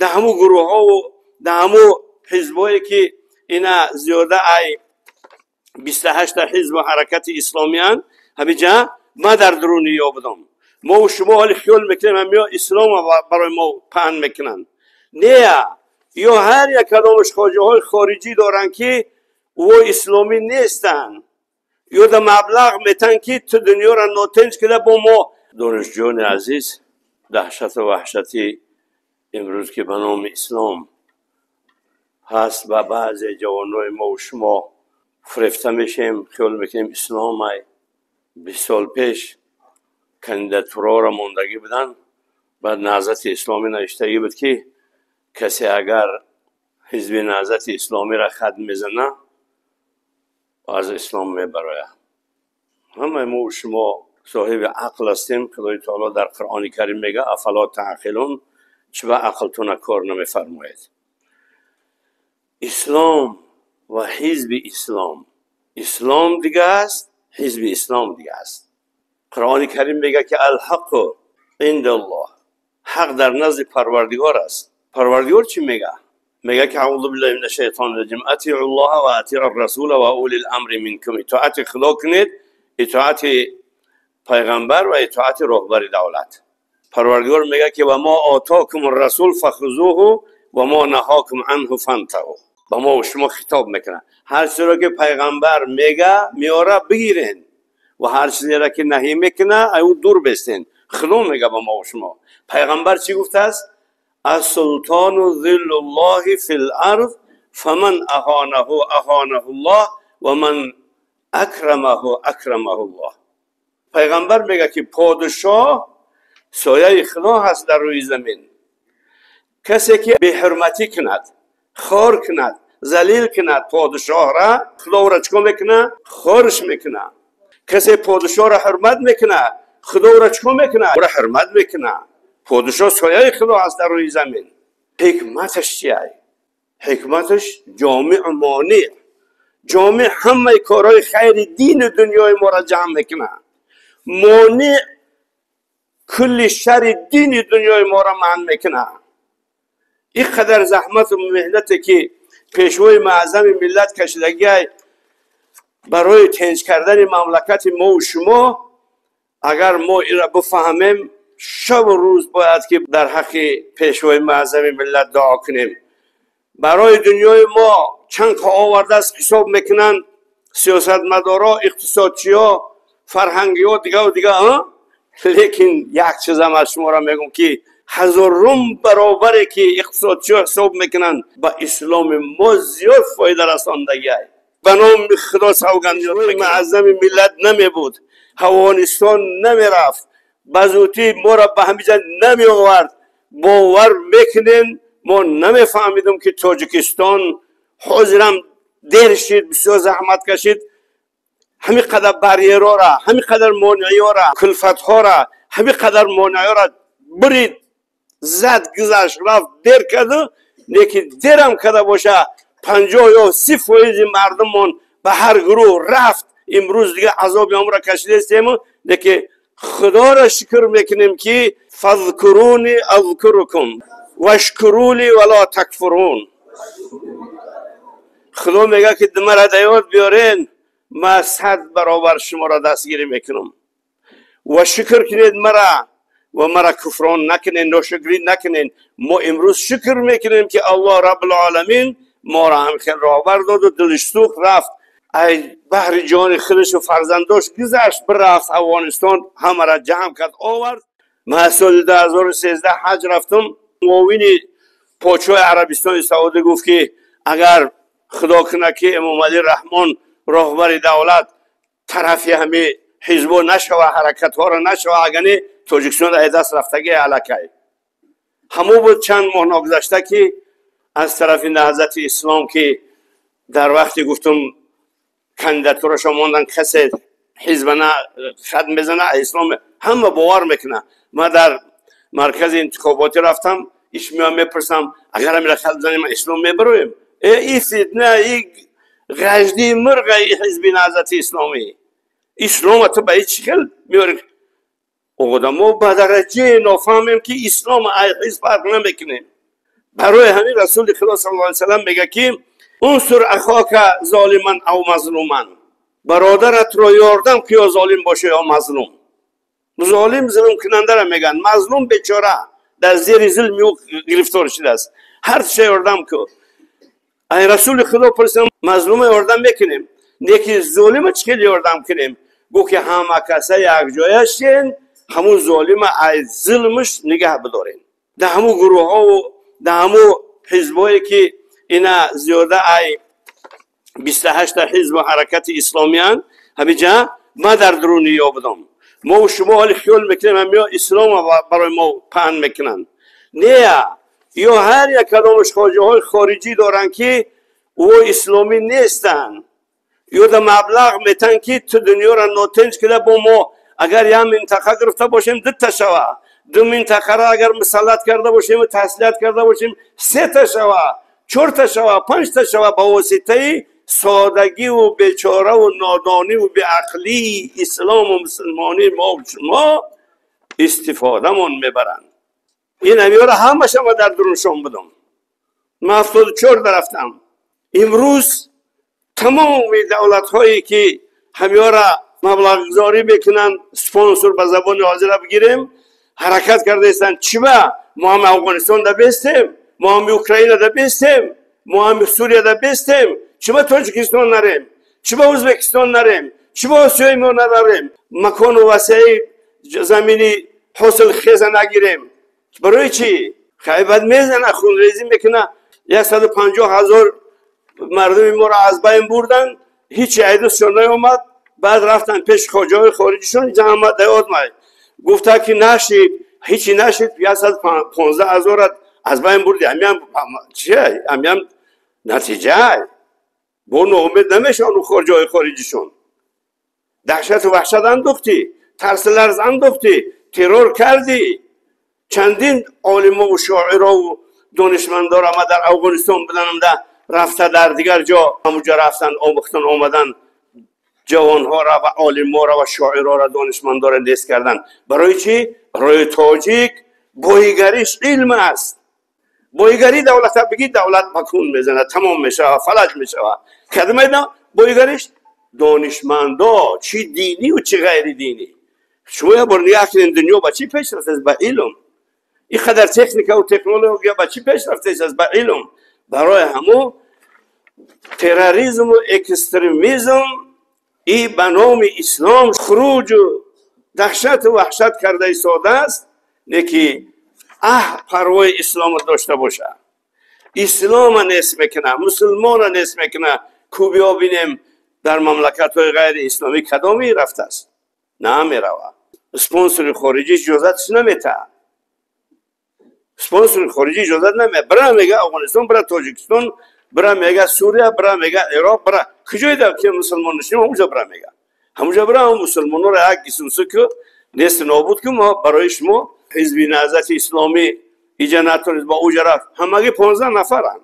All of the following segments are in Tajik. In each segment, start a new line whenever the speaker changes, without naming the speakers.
Дар ҳамун гурӯҳҳову дар ҳамун ҳизбое ки ина зиёда ай 28 ҳизбу ҳаракати исломиянд, ҳамиҷа ма дар дуруни ё будам. Мо шумо ҳоли хиёл мекунем ҳамиё ислом барои мо паҳн мекунанд. Не, ё ҳар як кадомаш хоҷаҳои хориҷӣ доранд ки ӯ исломӣ нестанд, ё да маблағ метан ки ту дунёро нотинҷ кида бо мо. Донишҷӯёни азиз, даҳшату ваҳшати имрӯз ки ба номи ислом ҳаст ва баъзе ҷавонои мо шумо фирефта мешем, хиёл мекунем ислом ай. 20 сол пеш кандидатураро мондагӣ буданд, баъд Наҳзати Исломӣ навиштагӣ буд ки касе агар ҳизби Наҳзати Исломиро хат мезана, аз ислом мебарояд. Ҳамаи мо шумо соҳиби ақл ҳастем. Худои таоло дар Қуръони Карим мега: афало таъқилун, чӣ ба ақлтона кор намефармоед? Ислом ва ҳизби ислом, ислом дига аст, ҳизби ислом дига аст. Қуръони Карим мега ки алҳаққу индаллоҳ, ҳақ дар назди Парвардигор аст. Парвардигор чӣ мега? Мега ки аузу биллаҳи мина шайтони раҷим, атиу ллоҳа ва атиу расула ва улил амри минкум. Итоати Худо кунед, итоати пайғамбар ва итоати роҳбари давлат. Парвардигор мега ки ва мо отокум расул фахузуҳу ва мо наҳокум анҳу фантаҳу. Ба мо шумо хитоб мекунад. Ҳар чизеро ки пайғамбар мега меора, бигирен, ва ҳар чизеро ки наҳӣ мекуна, ай ӯ дур бестен. Худо мега ба мо шумо. Пайғамбар чӣ гуфтааст? Ассултону зиллуллоҳи фил арз фаман аҳонаҳу аҳонаҳуллоҳ ва ман акрамаҳу акрамаҳуллоҳ. Пайғамбар мега ки подшоҳ сояи Худо ҳаст дар рӯи замин. Касе ки беҳурматӣ кунад, хор кунад, залил кунад подшоҳра, Худо ӯро чикор мекунад? Хорш мекунад. Касе подшоҳро ҳурмат мекунад, Худо ӯро чикор мекунад? Ӯро ҳурмат мекунад. Подшоҳ сояи Худо ҳаст дар рӯи замин. Ҳикматаш чия? Ҳикматаш ҷомеъу монеъ. Ҷомеъ ҳамаи корҳои хайри дину дунёи моро ҷамъ мекунад. Монеъ кулли шари дини дунёи моро манъ мекунад. Ин қадар заҳмату меҳнате ки пешвои муаззами миллат кашидагиай барои тинҷ кардани мамлакати мову шумо, агар мо инро бифаҳмем, шабу рӯз бояд ки дар ҳаққи пешвои муаззами миллат дуо кунем. Барои дунёи мо чанд қа овардааст ҳисоб мекунанд сиёсатмадоро, иқтисодчиҳо, фарҳангиҳо, дигаву дига, лекин як чизам аз шуморо мегӯм ки ҳазорум баробаре ки иқтисодчиҳо ҳисоб мекунанд, ба исломи мо зиёд фоида расондагиай. Ба номи Худо савганд, муаззами миллат намебуд, Афғонистон намерафт, ба зудӣ моро ба ҳамиҷа намеовард. Бовар мекунем, мо намефаҳмидем ки Тоҷикистон ҳозирам дер шид, бисёр заҳмат кашид, ҳамин қадар барьерора, ҳамин қадар монеиёра, кулфатҳора, ҳамин қадар монеиёра бурид, зад, гузашт, рафт, дер карду, лекин дерам карда боша, 50 ё 30 фоизи мардуммон ба ҳар гурӯҳ рафт. Имрӯз дига азоби ҳамро кашидастему, лекин Худоро шукр мекунем ки фазкуруни азкурукум вашкурули вало такфурун. Худо мега ки мара да ёд биёрен, ма 100 баробар шуморо дастгирӣ мекунам, ва шукр кунед мара ва мара куфрон накунен, ношукрӣ накунен. Мо имрӯз шукр мекунем ки Аллоҳ Раббулоламин моро ҳамхел роҳбар доду дилиш сӯхт, рафт, ай баҳри ҷони худишу фарзандош гузашт, бирафт Афғонистон, ҳамаро ҷамъ кард, овард. Ман соли 2013 ҳаҷ рафтам. Муовини подшоҳи Арабистони Саудӣ гуфт ки агар Худо кунад ки Эмомалӣ Раҳмон роҳбари давлат тарафи ҳами ҳизбо нашава, ҳаракатҳоро нашава, агани Тоҷикистон ай даст рафтаги аллакай. Ҳамон буд, чанд моҳ ногузашта ки аз тарафи Наҳзати Ислом ки дар вақте гуфтум кандидатурашо мондан, касе ҳизба на хат мезана, ислом ҳама бовар мекуна. Ман дар маркази интихоботӣ рафтам, иш меоям, мепурсам: агар амира хат бизанем, ислом мебароем? Э, и фитна, и ғаждии мурға, и ҳизби Наҳзати Исломӣ, ислома ту ба ҳеҷ хел меёри? Одамо ба дараҷае нофаҳмем ки ислом ай ҳизб фарқ намекунем. Барои ҳамин Расули Худо саллаллоҳу алайҳи васаллам мегӯяд ки унсур ахока золиман ав мазлуман, бародаратро ёрдам ки ё золим боша ё мазлум. Золим зулмкунандаро мегӯянд, мазлум бечора дар зери зулми ӯ гирифтор шудааст. Ҳар чиша ёрдам ку. Ай Расули Худо пурсидам, мазлума ёрдам мекунем, неки золима чӣ хел ёрдам кунем? Гуфт ки ҳама каса якҷоя шен, ҳамун золима ай зулмаш нигаҳ бидорем. Дар ҳамун гурӯҳҳову дар ҳамун ҳизбое ки ина зиёда ай 28 ҳизбу ҳаракати исломиянд, ҳамиҷа ма дар дуруни ё будам. Мо шумо ҳоли хиёл мекунем ҳамиё ислома барои мо паҳн мекунанд. Не, ё ҳар як кадомаш хоҷаҳои хориҷӣ доранд ки ӯ исломӣ нестанд, ё да маблағ метан ки ту дунёро нотинҷ кида бо мо агар як минтақа гирифта бошем дута шава, ду минтақаро агар мусаллат карда бошем ва таслиҳат карда бошем сета шава, чорта шава, панҷта шава, ба воситаи содагиву бечораву нодониву беақлии ислому мусулмонӣ мо шумо истифодамон мебаранд. Ин ҳамиёро ҳамаша ма дар дуруншон будам. Ман 74 рафтам. Имрӯз тамоми давлатҳое ки ҳамиёра маблағгузорӣ мекунанд, спонсор ба забони ҳозира бигирем, ҳаракат карда истанд. Чиба? Мо ҳам Афғонистон да бестем, мо ҳам Украина да бестем, мо ҳам Сурия да бестем. Чиба Тоҷикистон нарем? Чиба Ӯзбекистон нарем? Чиба Осиёи мо нарем? Макону васеи замини ҳосилхеза нагирем. Барои чӣ? Хайбат мезана, хунрезӣ мекуна. 150 ҳазор мардуми моро аз байн бурдан, ҳичи айдусшон наомад. Баъд рафтан пеши хоҷаҳои хориҷишон, инҷа ҳама даёд май. Гуфта ки нашид, ҳичи нашид, 115 ҳазорат аз байн бурди. Ҳамиам чия? Ҳамиам натиҷа. Бо ноумед намешаванд у хоҷаҳои хориҷишон. Даҳшату ваҳшат андохтӣ, тарсу ларз андохтӣ, террор кардӣ. Чандин олимову шоирову донишмандоро ма дар Афғонистон буданамда рафта дар дигар ҷо ҳамуҷо рафтан, омӯхтан, омадан, ҷавонҳоро ва олиморо ва шоироро, донишмандоро нест кардан. Барои чӣ? Барои тоҷик боигариш илм аст. Боигарӣ давлата бигӣ, давлат макун мезанад, тамом мешавад, фалаҷ мешавад. Кадомайда боигариш? Донишмандо, чӣ диниву чӣ ғайридинӣ. Шумо як бор нигоҳ кунед, дунё ба чӣ пеш рафтааст? Ба илм. Ин қадар техникаву технология ба чӣ пеш рафтааст? Ба илм. Барои ҳамун терроризму экстремизм и ба номи ислом хуруҷу даҳшату ваҳшат карда истодааст, не ки парвои исломро дошта бошад. Ислома нест мекунад, мусулмона нест мекунад. Ку биё бинем дар мамлакатҳои ғайриисломӣ кадоме рафтааст? Намеравад. Спонсори хориҷӣ иҷозатш наметаҳад. Спонсори хориҷӣ иҷозат намеҳад. Бира мега Афғонистон, бира Тоҷикистон, бира мега Сурия, бира мега Ироқ, бира куҷое ки мусулмон нишинем, ҳамуҷо бира мега. Ҳамуҷо бира ҳам мусулмонҳоро як гисумсу ку нест нобуд ку. Мо барои шумо ҳизби Наҳзати Исломӣ иҷа натонист, ба уҷа рафт. Ҳамагӣ 15 нафаранд.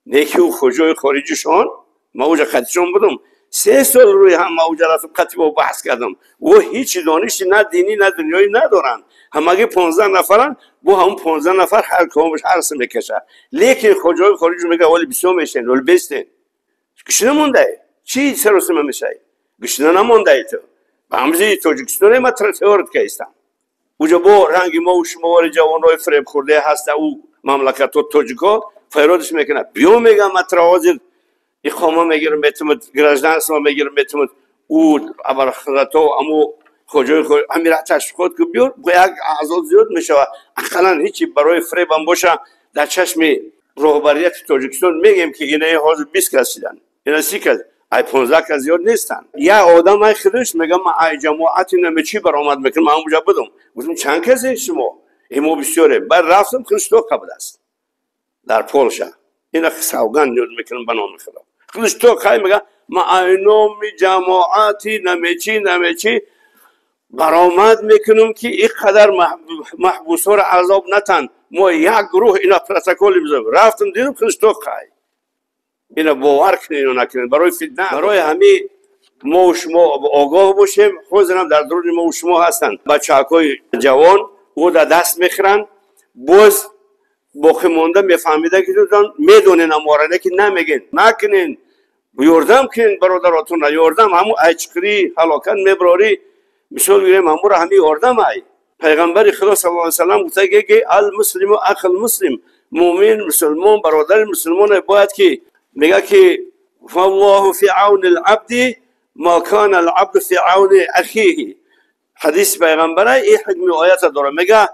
Неки ӯ хоҷои хориҷишон, ма уҷа қатишон будам. 3 сол рӯи ҳам ма уҷа рафтам, қатӣ бо баҳс кардам. Ӯ ҳеҷ дониши на динӣ на дунёӣ надоранд. Ҳамагӣ 15 нафаранд, бо ҳамун 15 нафар ҳар кадомаш ҳарс мекашад. Лекин хоҷаҳои хориҷ мегӯяд вале бисёр мешавед, вале бестен. Гушна мондаи? Чӣ саросима мешавӣ? Гушна намондаи ту. Ба ҳамзи Тоҷикистоне ма теорит каистам. Уҷа бо ранги мо ва шумо вари ҷавонҳои фиребхӯрдае ҳаста, ӯ мамлакатҳо тоҷикҳо файродиш мекунад. Биё мегӯям, ма тра ҳозир иқома мегирам, метумад гражданство мегирам, метумад ӯ абархазрато аму хоҷаи ҳамира ташвиқот ку биёр, бо як аъзо зиёд мешавад. Ақаллан ҳичи барои фиребам боша дар чашми роҳбарияти Тоҷикистон мегӯем ки инаи ҳозир 20 кас шиданд, ина 30 кас, ай 15 кас зиёд нестанд. Як одам ай худаш мегӯям, ман ай ҷамоати намечӣ баромад мекунам, ман ҳамуҷа будам. Гуфтам чанд касе шумо? Мо бисёре. Баъд рафтам, худаш то қабл аст дар Полша. Ина савганд ёд мекунам ба номи Худо. Худаш то қай мегӯям, ман ай номи ҷамоати намечӣ намечӣ баромад мекунам ки ин қадар маҳбусҳоро азоб натанд. Мо як гурӯҳ ина протокол имзо. Рафтам дидам худаш то қай. Ина бовар кунед ё накунед, барои фитна, барои ҳамин мо шумо огоҳ бошем. Ҳозирам дар дуруни мо шумо ҳастанд бачаҳакҳои ҷавон, ӯ дар даст мехӯранд, боз Боқӣ монда мефаҳмида ки медонен амора, не ки намегин, накунен, ёрдам кунен бародаротуна, ёрдам ҳаму айчқирӣ ҳалокат меброрӣ, мисол гирем ҳамура ҳами ёрдам ай. Пайғамбари Худо саллаллоҳу алайҳи васаллам гуфта ки ал-муслиму ахул муслим, мӯмин мусулмон бародари мусулмоне бояд ки мега ки фаллоҳу фи авни ал-абди ма кана ал-абду фи авни ахиҳи. Ҳадиси пайғамбара ин ҳукми оята дора. Мега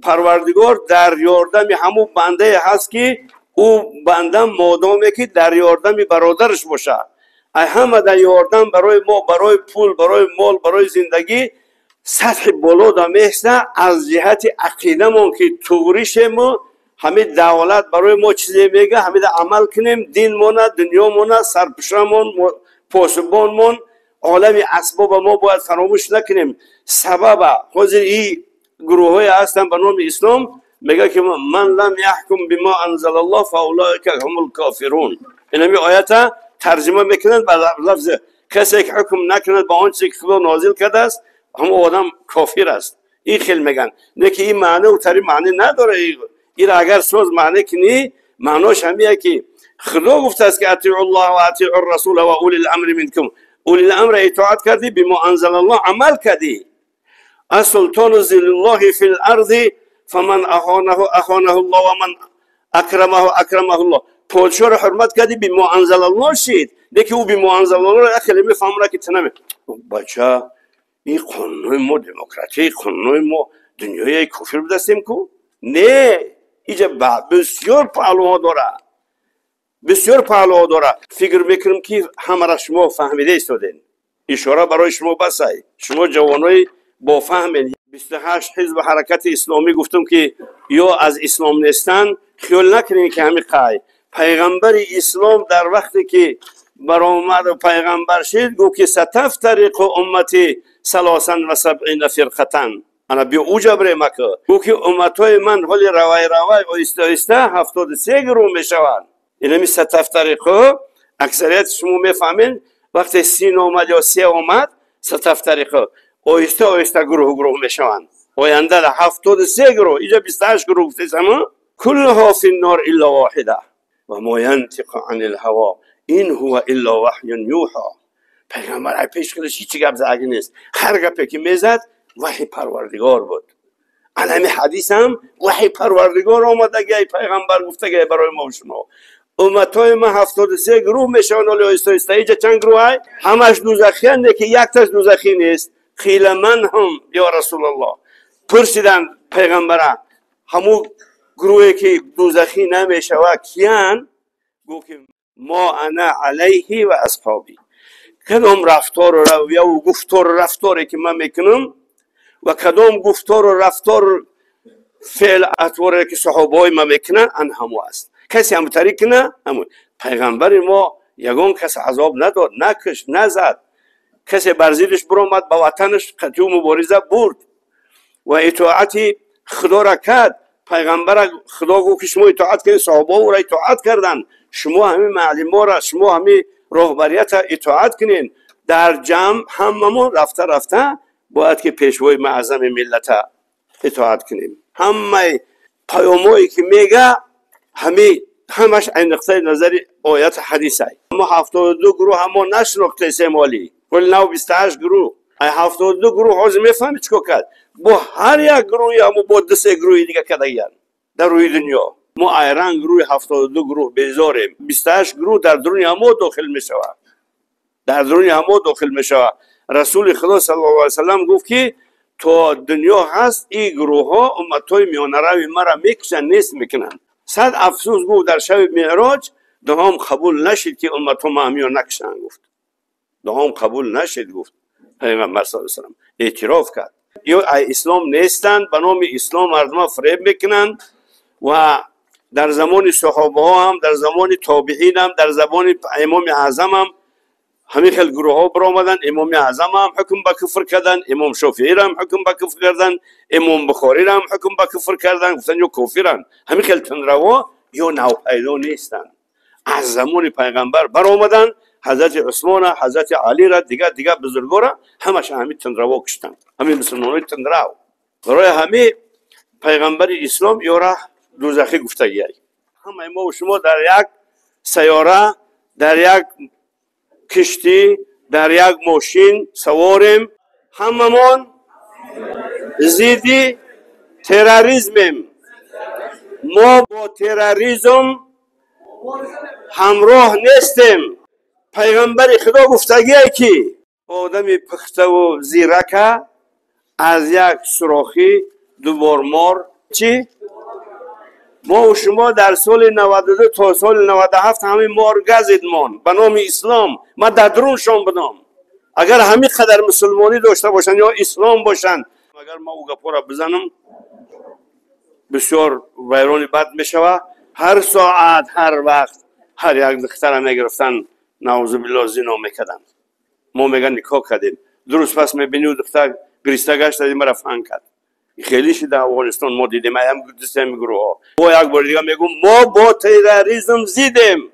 Парвардигор дар ёрдами ҳамун бандае ҳаст ки ӯ банда модоме ки дар ёрдами бародараш бошад. Ай ҳама дар ёрдам барои мо, барои пул, барои мол, барои зиндагӣ сатҳи боло да меҳста аз ҷиҳати ақидамон ки туғришему ҳамин давлат барои мо чизе мега, ҳамида амал кунем, динмона, дунёмона, сарпушамон, посубонмон, олами асбоба мо бояд фаромӯш накунем. Сабаба ҳозир ин гурӯҳҳое ҳастанд ба номи ислом мега ки ман лам яҳкум бима анзалаллоҳ фаулоика ҳумул кофирун. Инами оята тарҷима мекунанд ба лафзи касе ки ҳукм накунад ба он чизе ки Худо нозил кардааст, ҳамон одам кофир аст. Ин хел меган. Не ки ин маъне утари маъне надора. Ира агар соз маъне кунӣ, маънош ҳамия ки Худо гуфтааст ки атиу ллоҳ ва атиу расула ва улил амри минкум. Улил амра итоат кардӣ, бима анзалаллоҳ амал кардӣ. السلطان ظل الله في الأرض فمن أهانه أهانه الله ومن أكرمه أكرمه الله. پادشاه رو حرمت کردی بما انزل الله شید. دیگه او بما انزل الله رو خیلی میفهمونه که تنمه. بچه این قانون ما دموکراتی، قانون ما دنیای کفر بدستیم کو؟ نه، اینجا بسیار پهلوها داره. بسیار پهلوها داره. فکر میکنم که همه را شما فهمیده ایستادین. اشاره برای شما بسای. شما جوانای با فهم 28 حزب حرکت اسلامی گفتم که یا از اسلام نیستن، خیال نکنین که همین قای پیغمبر اسلام در وقتی که برآمد و پیغمبر شد گفت که ستفترق امتی 73 فرقه. انا بیا اوجا بره مکه گفت که امتای من حال روای روای آیسته آیسته 73 گروه میشوند. اینمی ستفترق اکثریت شما میفهمین وقتی سین آمد یا سه آمد ستفترق آیسته آیسته گروه گروه میشوند. آینده در 73 گروه، اینجا 28 گروه گفته سما کلها فی النار الا واحده و ما ینطق عن الهوا این هو الا وحی یوحی. پیغمبر پیش خودش هیچ گپ زدگی نیست، هر گپی که میزد وحی پروردگار بود. الان حدیث هم وحی پروردگار آمده پیغمبر گفته برای ما و شما. امتای ما 73 گروه میشوند. ولی آیسته آیسته اینجا چند گروه های همش دوزخی هستند که یک تاش دوزخی نیست. قیل من هم یا رسول الله، پرسیدن پیغمبره همو گروهی که دوزخی نمیشوه کیان؟ گفت که ما انا علیه و اصحابی. کدام رفتار و رویه و گفتار و رفتاری که من میکنم و کدام گفتار و رفتار فعل اطواری که صحابه های من میکنن ان همو است. کسی هم طریق نه همون. پیغمبر ما یگان کس عذاب نداد، نکش، نزد. کسی بر زیرش برآمد به وطنش قطعی مبارزه برد و اطاعت خدا را کرد. پیغمبر خدا گفت که شما اطاعت کنید، صحابه او را اطاعت کردن. شما همین معلم را، شما همین راهبریت را اطاعت کنین. در جمع هممون رفته رفته باید که پیشوای معظم ملت اطاعت کنیم. همه پیامایی که میگه همه همش این نقطه نظر آیات حدیث های. ما 72 گروه هم نشناخته سمالی ولی 28 گروه ای 72 گروه حاضر میفهمی چیکار کرد با هر یک گروهی هم با دو سه گروه دیگه کردن در روی دنیا. ما ایران گروه 72 گروه بیزاریم، 28 گروه در درون هم داخل میشود، در درون هم داخل میشود. رسول خدا صلی الله علیه و سلم گفت که تا دنیا هست این گروه ها امتای میانه روی مرا میکشن نیست میکنن. صد افسوس گفت در شب معراج دهام قبول نشد که امت ما میان نکشن. گفت دهام قبول نشد. گفت پیغمبر صلی الله علیه و سلم اعتراف کرد یا اسلام نیستند، به نام اسلام مردم فریب میکنند و در زمان صحابه ها هم، در زمان تابعین هم، در زمان امام اعظم هم همین خیلی گروه ها برآمدن. امام اعظم هم حکم به کفر کردن، امام شافعی هم حکم به کفر کردن، امام بخاری هم حکم به کفر کردن، گفتن یا کافرن. همین خیلی تندروا یا نوپیدا نیستن. از زمان پیغمبر برآمدن، حضرت عثمان، حضرت علی را، دیگه دیگه بزرگا را همش همین تندروا کشتن، همین مسلمانای تندرو. برای همه پیغمبر اسلام یارا دوزخی گفتگی همه ما و شما در یک سیاره، در یک کشتی، در یک ماشین سواریم. هممون ضد تروریسمیم. ما با تروریسم همراه نیستیم. پیغمبر خدا گفتگیه که آدم پخته و زیرکه از یک سوراخی دو بار مار چی؟ ما و شما در سال 92 تا سال 97 همین مار گزیدمان به نام اسلام. ما در درونشان بدم. اگر همین قدر مسلمانی داشته باشن یا اسلام باشن، اگر ما او گپا را بزنم بسیار ویرانی بد میشوه. هر ساعت، هر وقت، هر یک دختر میگرفتن، نعوذ بالله زنا میکردن. ما میگن نکاح کردیم، درست پس میبینی و دختر گریسته گشت مرا فن کرد. خیلی شد در افغانستان ما دیدیم، هم دست هم گروه ها. با یک بار دیگه میگم ما با تروریسم زیدیم.